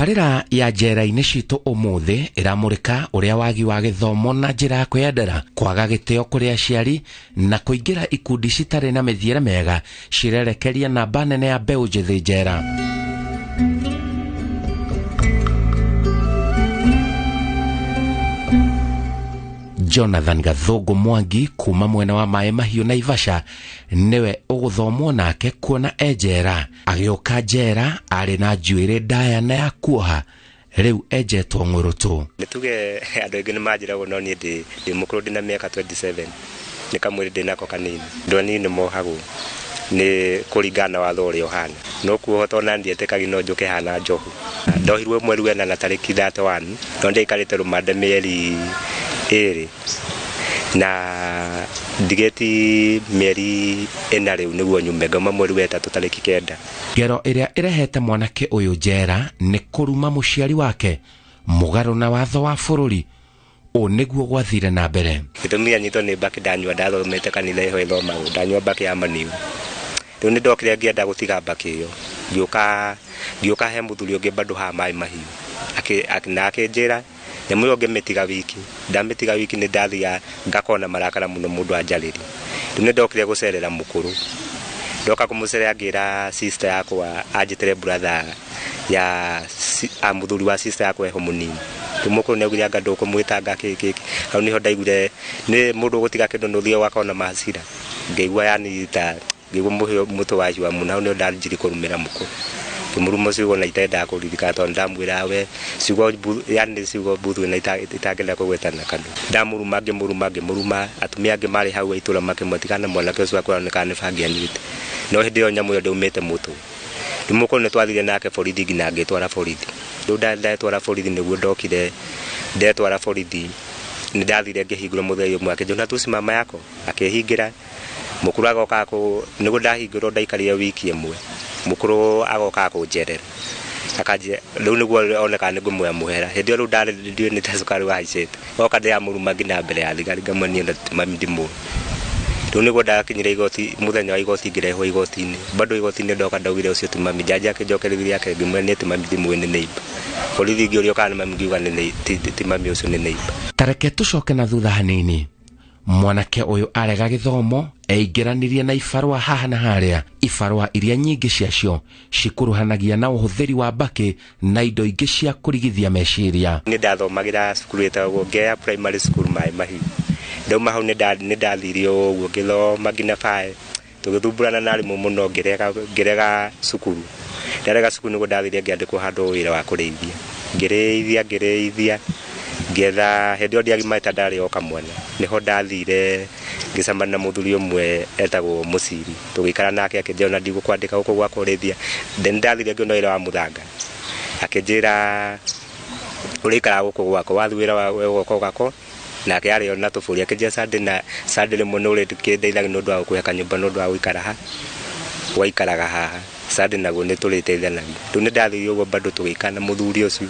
Tabarĩra ya njera-inĩ citũ ũmũthĩ ĩramũrĩka ũrĩa wagi wa gĩthomo na njĩra ya kwĩyendera, kwaga gĩtĩo kũrĩ aciari na kũingĩra ikundi citarĩ na mĩthiĩre mĩega cirerekeria namba nene ya mbeũ njĩthĩ njera. Jonathan Gathũngũ Mwangi kuma mwena wa Maĩ Mahiũ Naivasha nĩwe ũgũthomwo nake kuona e njera. Agĩũka njera arĩ na njuĩrĩ ndaya na ya kuoha, rĩu enjetwo ng'ũrũtũ. Nĩ tuge andũ aingĩ nĩ manjĩragwo no niĩ ndĩ mũkũrũ, ndĩna mĩaka 27, nĩ kamwĩrĩ ndĩnako kanini. Andũ anini nĩ mohagwo nĩ kũringana na watho ũrĩa ũhana, no kuohwo tondũ ona ndietĩkagia no njũke hana njohu. Ndohirwo mweri wa ĩnana tarĩki 31, no ndĩaikarĩte rũmande mĩeri 2 na ndigĩti mĩeri 4 rĩu nĩguo nyume, ngauma mweri wa 3 tarĩki 9. Ngero ĩrĩa ĩrehete mwanake ũyũ njera nĩ kũruma mũciari wake mũgarũ na watho wa bũrũri. Ũũ nĩguo gwathire na mbere. Gĩtũmi kĩa nyitwo nĩ mbakĩ ndanyua, ndathomete kanitha ĩho ĩthomagwo, ndanyua mbakĩ ya maniũrũ. Rĩu nĩ ndokire ngĩenda gũtiga mbakĩ ĩyo, ngĩũka he mũthuri ũngĩ bado haha Maĩ Mahiũ, na akĩnjĩra nyamũ ĩyo ngĩmĩtiga wiki, ndamĩtiga wiki nĩ ndathiaga ngakorwo na marakara mũno mũndũ anjarĩria. Rĩu nĩ ndokire gũcerera mũkũrũ, ndoka kũmũcerera ngĩra sister yakwa anjĩtĩre brother ya mũthuri wa sister yakwa eho mũnini. Rĩu mũkũrũ nĩ augire anga ndũkũmwĩtanga kĩ, kĩ, kĩ. Hau nĩho ndaiguire nĩ mũndũ ũgũtiga kĩndũ nĩ ũthiaga ũgakorwo na mahasira. Ngĩigua yani ta ngĩigua mũhĩa mũtwe wahiũha mũno, hau nĩho ndanjirie kũrumĩra mũkũrũ. Ngĩmũruma ciugo na itendaga kũririkana tondũ ndamwĩraga we ciugo yani ciugo mbuthu na itangĩenda kũgweta na kanua. Ndamũruma, ngĩmũruma, ngĩmũruma, atumia angĩ marĩ hau a itũũra makĩmwĩra tigana na mwanake ũcio akũroneka nĩ bangi anyuĩte. No hĩndĩ ĩyo nyamũ ĩyo ndĩaumĩte mũtwe. Rĩu mũkũrũ nĩ twathire nake borithi nginya ngĩtwara borithi. Rĩu ndetwara borithi nĩguo ndokire, ndetwara borithi nĩ ndathire ngĩhingũra mũthenya ũmwe akĩnjĩra unatusi mama yako, akĩhingĩra. Mũkũrũ agoka nĩguo ndahingũrwo ndaikarire wiki ĩmwe. Mũkũrũ agoka kũnjerera. Akanjĩra rĩu nĩguo oneka nĩ ngũmuoya mũhera. Hĩndĩ ĩyo rĩu ndarĩ ndiũĩ nĩ ta cukari wahaicĩte. Oka ndĩramũruma nginya mbere ya thigari ngamwĩra niĩ na mami ndimũĩ. Rĩu nĩguo ndakinyire igoti, mũthenya wa igoti ngĩrehwo igoti-inĩ. Bado igoti-inĩ ndoka ndaugire ũcio ti mami. Jaji akĩnjokeria yake ngĩmwĩra niĩ ti mami ndimũĩ nĩ neighbor. Borithi ngĩũrio kana nĩ mami ngiuga ti mami ũcio nĩ neighbor. Ta reke tũcoke na thutha hanini. Mwanake ũyũ arega gĩthomo eingĩranirie na ibarũa haha na harĩa, ibarũa iria nyingĩ ciacio cikuruhanagia na ũhũthĩri wa mbakĩ na indo ingĩ cia kũrigithia meciria. Nĩ ndathomagĩra cukuru ĩtagwo Ngea Primary School Maĩ Mahiũ. Ndauma hau nĩ ndathire ũguo ngĩthoma nginya bae, tũgĩthumbũrana na arimũ mũno ngĩrega cukuru. Ndarega cukuru nĩguo ndathire ngĩandĩkwo handũ wĩra wa kũrĩithia. Ngĩrĩithia, ngĩrĩithia, ngĩetha hĩndĩ ĩyo ndiagimate ndarĩ o kamwana. Nĩho ndathire ngĩcemania na mũthuri ũmwe etagwo Mũciri. Tũgĩikara nake akĩnjĩra ona ndigũkwandĩka gũkũ gwa kũrĩithia. Then ndathire ngĩona wĩra wa mũthanga. Akĩnjĩra ũrĩikaraga gũkũ gwakwa, wathiĩ wĩra wa gũka gwakwa. Nake arĩ ona tũbũri akĩnjĩra Sunday na Sunday rĩmwe nĩ ũrĩkĩndeithagia nĩ ũndũ wa gũkũhe kanyũmba nĩ ũndũ wa gũikara ha. Waikaraga haha. Sunday naguo nĩ tũrĩteithanagia. Rĩu nĩ ndathire ũguo bado tũgĩikara na mũthuri ũcio,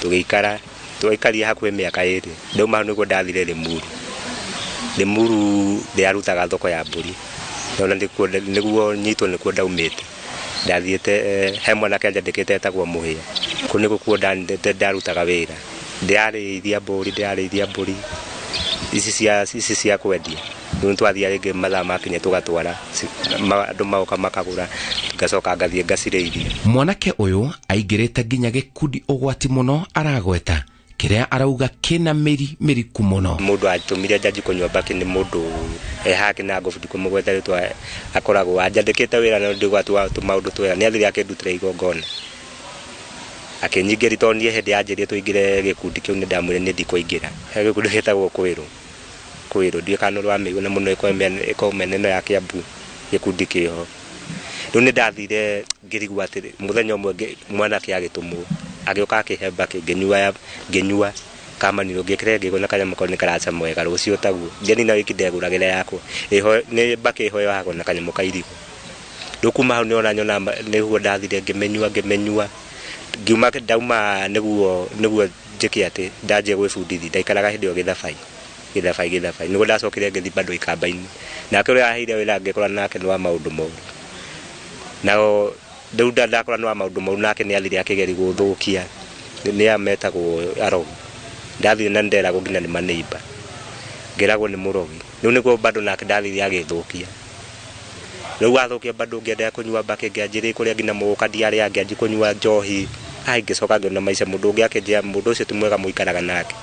tũgĩikara, twaikarire hakuhĩ mĩaka 2. Ndauma hau nĩguo ndathire Limuru. Limuru ndĩrarutaga thoko ya mbũri. Ona nĩguo nyitwo nĩkuo ndaumĩte. Ndathiĩte, he mwanake anjandĩkĩte etagwo Mũhĩa. Kũu nĩkuo kuo ndarutaga wĩra. Ndĩrarĩithia mbũri, ndĩrarĩithia mbũri ici cia kwendia. Rĩu nĩtwathiaga rĩngĩ mathaa makinya tũgatwara, andũ magoka makagũra, ngacoka ngathiĩ ngacirĩithia. Mwanake ũyũ aingĩrĩte nginya gĩkundi ũgwati mũno aragweta kĩrĩa arauga kĩna mĩri mĩriku mũno. Mũndũ atũmire njanji kũnyua mbakĩ nĩ mũndũ e hake na ngobu ndikũmũgweta rĩtwa akoragwo anjandĩkĩte wĩra na ndigwatua tũmaũndũ twega. Nĩ athire akĩndutĩra igongona. Akĩnyingĩria tondũ niĩ hĩndĩ yanjĩrĩria tũingĩre gĩkundi kĩu nĩ ndamwĩrire niĩ ndikũingĩra. He gĩkundi gĩtagwo Kwĩrũ. Kwĩrũ ndiũĩ kana nĩ ũramĩigua na mũno ĩkoragwo mĩena ĩno ya Kiambu gĩkundi kĩho. Rĩu nĩ ndathire ngĩrigwo atĩrĩ, mũthenya ũmwe mwanake agĩtũmwo, agĩũka akĩhe mbakĩ, ngĩnyua kamanirũ, ngĩkĩra ngĩigua na kanyamũ kau nĩ karacama wega, rũciũ taguo. Ngĩnina wiki ndegũragĩra yakwa. Ĩho, nĩ mbakĩ ĩho yohagwo na kanyamũ ka irigũ. Rĩu kuma hau nĩona nyona nĩguo ndathire ngĩmĩnyua, ngĩmĩnyua. Ngiuma, ndauma nĩguo njĩke atĩ, ndanjia gwĩbundithia. Ndaikaraga hĩndĩ ĩyo Gĩthabai. Gĩthabai, Gĩthabai. Nĩguo ndacokire ngĩthiĩ bado Ikamba-inĩ. Nake ũrĩa waheire wĩra ngĩkora nake nĩ wa maũndũ moru. Nao rĩu ndakora nĩ wa maũndũ moru, nake nĩ athire akĩgeria gũthũkia. Nĩ aya metagwo arogi. Ndathire na nderagwo nginya nĩ maneiba. Ngĩragwo nĩ mũrogi. Rĩu nĩguo bado nake ndathire agĩthũkia. Rĩu athũkia bado ngĩendelea kũnyua mbakĩ, ngĩanjĩrĩria kũrĩa nginya mũgũka ndiarĩa, ngĩanjia kũnyua njohi. Ai, ngĩcoka ngĩona maica mũndũ ũngĩ akĩnjĩra mũndũ ũcio ti mwega mũikaraga nake.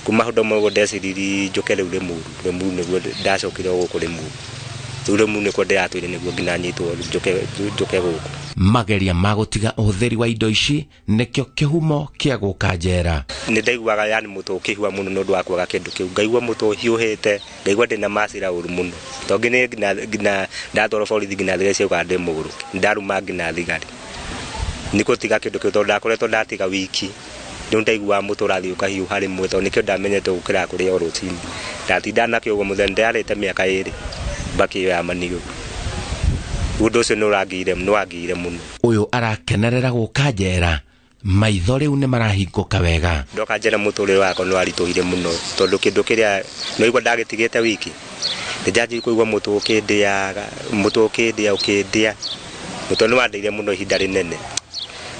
Kuma hau ndauma ũguo ndeciririe njũke rĩu Limuru. Limuru nĩguo ndacokire o gũkũ Limuru. Rĩu Limuru nĩkuo ndĩratũire nĩguo nginya nyitwo njũke gũkũ. Mageria ma gũtiga ũhũthĩri wa indo ici nĩkĩo kĩhumo kĩa gũka njera. Nĩ ndaiguaga yani mũtwe ũkĩhua mũno nĩ ũndũ wa kwaga kĩndũ kĩu. Ngaigua mũtwe ũhiũhĩte, ngaigua ndĩna macira ũru mũno. Tondũ nginya ndatwarwo borithi nginya thigari ciaugaga ndĩ mũgũrũki. Ndaruma nginya thigari. Nĩ gũtiga kĩndũ kĩu tondũ ndakoretwo ndatiga wiki. Rĩu ndaiguaga mũtwe ũrathiĩ ũkahiũha rĩmwe tondũ nĩkĩo ndamenyete gũkĩra kũrĩa o rũcinĩ. Ndatindaga nakĩo ũguo mũthenya, ndĩrarĩte mĩaka 2 mbakĩ ĩyo ya maniũrũ. Ũndũ ũcio nĩ wangĩire mũno. Ũyũ arakenerera gũka njera, maitho rĩu nĩ marahingũka wega. Ndoka njera mũtũrĩre wakwa nĩ waritũhire mũno tondũ kĩndũ kĩrĩa no igua ndagĩtigĩte wiki. Nĩ njanjirie kũigua mũtwe ũkĩndĩaga, mũtwe ũkĩndĩa, ũkĩndĩa. Mũtwe nĩ wandĩire mũno ihinda rĩnene.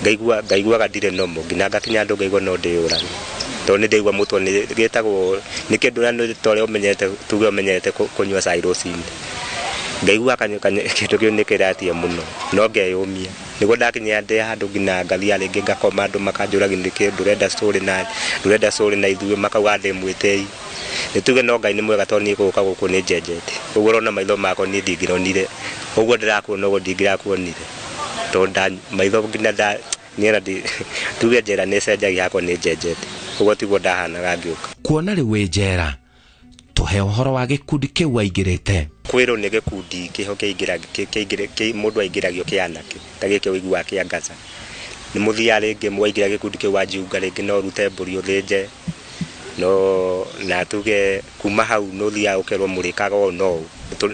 Ngaiguaga ndirĩ normal, nginya ngakinya handũ ngaigua no ndĩyũrage. Tondũ nĩ ndaigua mũtwe nĩ gĩtagwo, nĩ kĩndũ ũrĩa ta ũrĩa ũmenyerete, tuge ũmenyerete kũnyua cai rũcinĩ. Ngaigua kĩndũ kĩu nĩ kĩratia mũno, no ngeyũmia. Nĩguo ndakinyia ndĩ handũ nginya ngathiĩ rĩngĩ ngakoma andũ makanjũragia nĩkĩ ndũrenda story na ndũrenda story na ithuĩ makauga ndĩ mwĩtĩi. Nĩ tuge no Ngai nĩ mwega tondũ niĩ gũka gũkũ nĩ njenjete. Ũguo ũrona maitho makwa niĩ ndingĩronire. Ũguo ndĩrakuona ũguo ndingĩrakuonire. Tondũ maitho nginya nda niĩ na tuge njera nĩ cenjagia hakwa nĩ njenjete. Ũguo tiguo ndahanaga ngĩũka. Kuona rĩu wĩ njera, tũhe ũhoro wa gĩkundi kĩu waingĩrĩte. Kwĩrwo nĩ gĩkundi kĩho kĩingĩra, mũndũ aingĩragio kĩa anake, ta gĩkĩ ũiguaga kĩa Gaza. Nĩ mũthiaga rĩngĩ mwaingĩra gĩkundi kĩu wanjiunga rĩngĩ no ũrute mbũri ũthĩnje. No na tuge kuma hau nĩ ũthiaga ũkerwo mũrĩkaga ũũ no ũũ.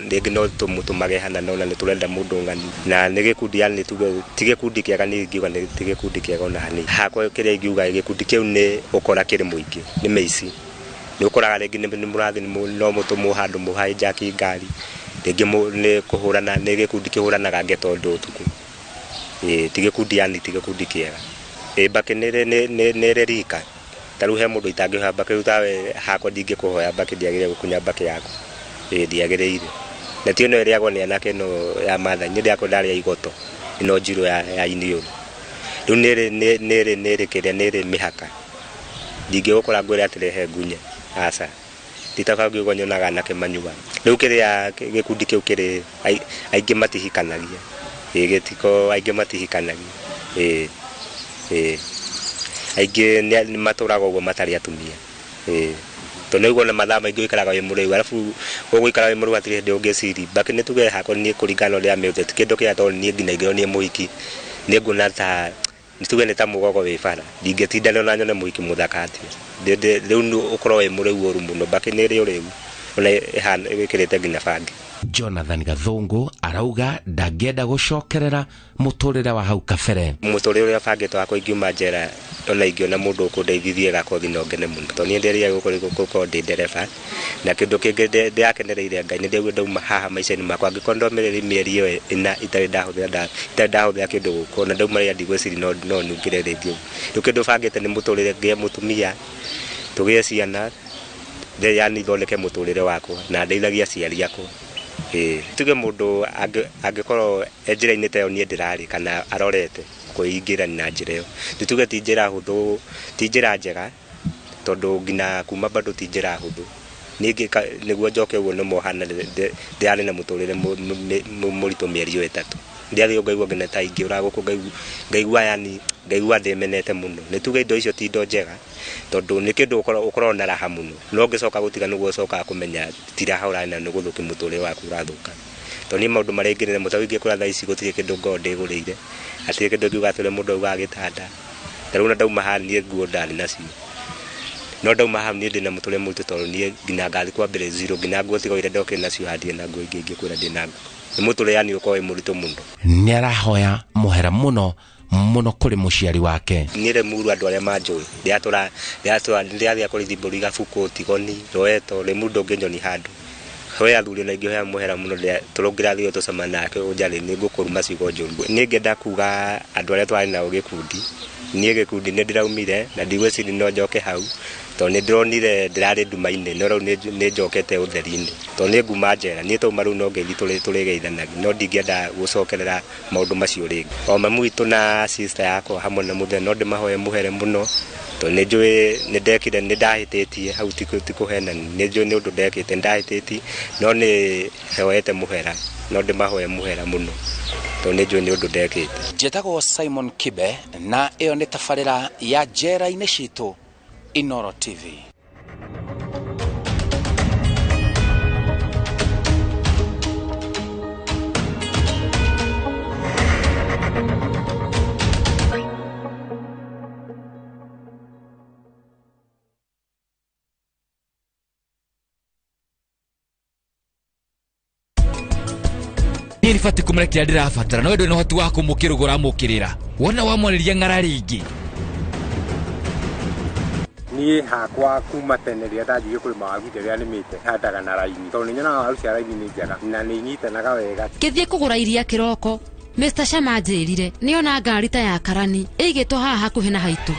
Rĩngĩ no tũmũtũmage hana no na nĩ tũrenda mũndũ ng'ani. Na nĩ gĩkundi yani tuge ti gĩkundi kĩega, niĩ ingiuga nĩ ti gĩkundi kĩega ona hanini. Hakwa kĩrĩa ingiuga gĩkundi kĩu nĩ ũkora kĩrĩ mũingĩ, nĩ mĩici. Nĩ ũkoraga rĩngĩ nĩ mũrathiĩ no mũtũmwo handũ mũhaijaki ngari. Rĩngĩ nĩ kũhũrana, nĩ gĩkundi kĩhũranaga ngeto ũndũ ũtukũ. Ti gĩkundi yani ti gĩkundi kĩega. Mbakĩ nĩ ĩrĩ rika. Ta rĩu he mũndũ itangĩhoya mbakĩ, rĩu tawe hakwa ndingĩkũhoya mbakĩ, ndiagĩrĩire gũkunya mbakĩ yaku. Ndiagĩrĩire. Na ti ĩno ĩrĩagwo nĩ anake ĩno ya Maathai, niĩ ndĩrakorwo ndarĩa igoto ĩno njirũ ya iniũrũ. Rĩu nĩ ĩrĩ kĩrĩa, nĩ ĩrĩ mĩhaka. Ndingĩgũkora ngwĩre atĩrĩ he ngunye, aca. Nditakaga ngĩigua nyonaga anake manyuaga. Rĩu kĩrĩa gĩkundi kĩu kĩrĩ, aingĩ matihikanagia. Gĩtiko aingĩ matihikanagia. Aingĩ nĩ matũraga ũguo matarĩ atumia. Tondũ nĩ ũguo na mathaa maingĩ ũikaraga wĩ mũrĩu, arabu ũgũikara wĩ mũrĩu hatirĩ hĩndĩ ũngĩciria. Mbakĩ nĩ tuge hakwa niĩ kũringana na ũrĩa mĩũthĩ, ti kĩndũ kĩega tondũ niĩ nginya ingĩrwo niĩ mũhiki, nĩ nguona ta nĩ tuge nĩ ta mũgogo wĩ bara. Ndingĩtinda ona nyone mũhiki mũthaka atĩa. Rĩu nĩ ũkorwo wĩ mũrĩu ũru mũno. Mbakĩ nĩ ĩrĩ ũrĩu, ona ĩkĩrĩte nginya bangi. Jonathan Gathungu arauga ndangĩenda gũcokerera mũtũrĩre wa hau kabere. Mũtũrĩre ũrĩa bangĩtwo wakwa ingiuma njera, ona ingĩona mũndũ ũkũndeithithia gakothi no ngene mũno. Tondũ niĩ ndĩrĩaga gũkorwo ndĩ ndereba, na kĩndũ kĩngĩ ndĩrakenereire Ngai nĩ ndĩraigua ndauma haha maica-inĩ makwa. Angĩkorwo ndomĩrĩria mĩeri ĩyo ĩna itarĩ ndahũthĩra ndawa, itarĩ ndahũthĩra kĩndũ gũkũ, ona ndauma rĩrĩa ndigwĩciria no nungĩre rĩngĩ. Rĩu kĩndũ bangĩte nĩ mũtũrĩre, ngĩe mũtumia, tũgĩe ciana, yani thondeke mũtũrĩre wakwa na ndeithagie aciari akwa. Tuge mũndũ angĩkorwo e njĩra-inĩ ta ĩyo niĩ ndĩrarĩ kana arorete kwĩingĩrania na njĩra ĩyo, nĩ tuge ti njĩra hũthũ, ti njĩra njega, tondũ nginya kuma bado ti njĩra hũthũ. Niĩ nĩguo njoke ũguo nĩ mohana ndĩrarĩ na mũtũrĩre mũritũ mĩeri ĩyo 3. Ndiathiĩ ngaigua nginya ta ingĩũra gũkũ ngaigua yani ngaigua ndĩmenete mũno. Nĩ tuge indo icio ti indo njega, tondũ nĩ kĩndũ ũkoragwo na raha mũno. No ũngĩcoka gũtiga nĩguo ũcokaga kũmenya ti raha ũrarĩ nayo, nĩ gũthũkia mũtũrĩre waku ũrathũka. Tondũ niĩ maũndũ marĩa ingĩrire namo, ta rĩu ingĩkora thaa ici gũtirĩ kĩndũ ngoragwo ndĩgũrĩire, hatirĩ kĩndũ ngiuga atĩ ũrĩa mũndũ augaga gĩtanda. Ta rĩu ona ndauma haha niĩ nguo ndarĩ nacio. No ndauma haha niĩ ndĩna mũtũrĩre mũritũ tondũ niĩ nginya ngathiĩ kwambĩrĩria zero, nginya nguo tiga iria ndokire nacio haha ndirĩ na nguo ingĩ ingĩkwĩra ndĩna nguo. Nĩ mũtũrĩre yani ũkoragwo wĩ mũritũ mũno. Nĩ arahoya mũhera mũno mũno kũrĩ mũciari wake. Niĩ Limuru andũ arĩa manjũĩ, ndĩrathiĩ kũrĩithia mbũri Gabukũ, Tigoni, Loeto, Limuru ndũngĩnyoni handũ. Hoya athuri ona ingĩhoya mũhera mũno, tũrũngĩrathiĩ tũcemanie nake ũnjarĩrie, nĩ ngũkũruma ciugo njũru. Niĩ ngĩenda kuga andũ arĩa twarĩ nao gĩkundi, Niĩ gĩkundi nĩ ndĩraumire na ndigwĩciria no njoke hau tondũ nĩ ndĩronire ndĩrarĩ nduma-inĩ no rĩu nĩ njokete ũtheri-inĩ tondũ nĩ nguma njera. Niĩ tauma rĩu no ngeithi tũrĩgeithanagia no ndingĩenda gũcokerera maũndũ macio rĩngĩ. O mamu witũ na sister yakwa hamwe na mũthee no ndĩmahoe mũhere mũno tondũ nĩ njũĩ nĩ ndekire nĩ ndahĩtĩtie hau ti kũhenani, nĩ njũĩ nĩ ũndũ ndekĩte nĩ ndahĩtĩtie no nĩ hoete mũhera, no ndĩmahoe mũhera mũno tondũ nĩ njũĩ nĩ ũndũ ndekĩte. Njĩtagwo Simon Kibe na ĩyo nĩ tabarĩra ya njera-inĩ citũ Inoro TV. Niĩ nĩbatiĩ kũmenya kĩrĩa ndĩrabatara, no we ndũrĩ na ũhoti wa kũmũkĩrũgũra mũkĩrĩra. Wona wamwarĩria ng'ara rĩngĩ. Niĩ hakwa kuma tene rĩrĩa ndanjirie kũrĩma waru hĩndĩ ĩrĩa nĩmĩte handaga na raini tondũ nĩ nyonaga waru cia raini nĩ njega na nĩ inyitanaga wega. Ngĩthiĩ kũgũra iria kĩroko, Mr. Shama anjĩrire nĩona ngari ta ya karani ĩigĩtwo haha hakuhĩ na haitũ.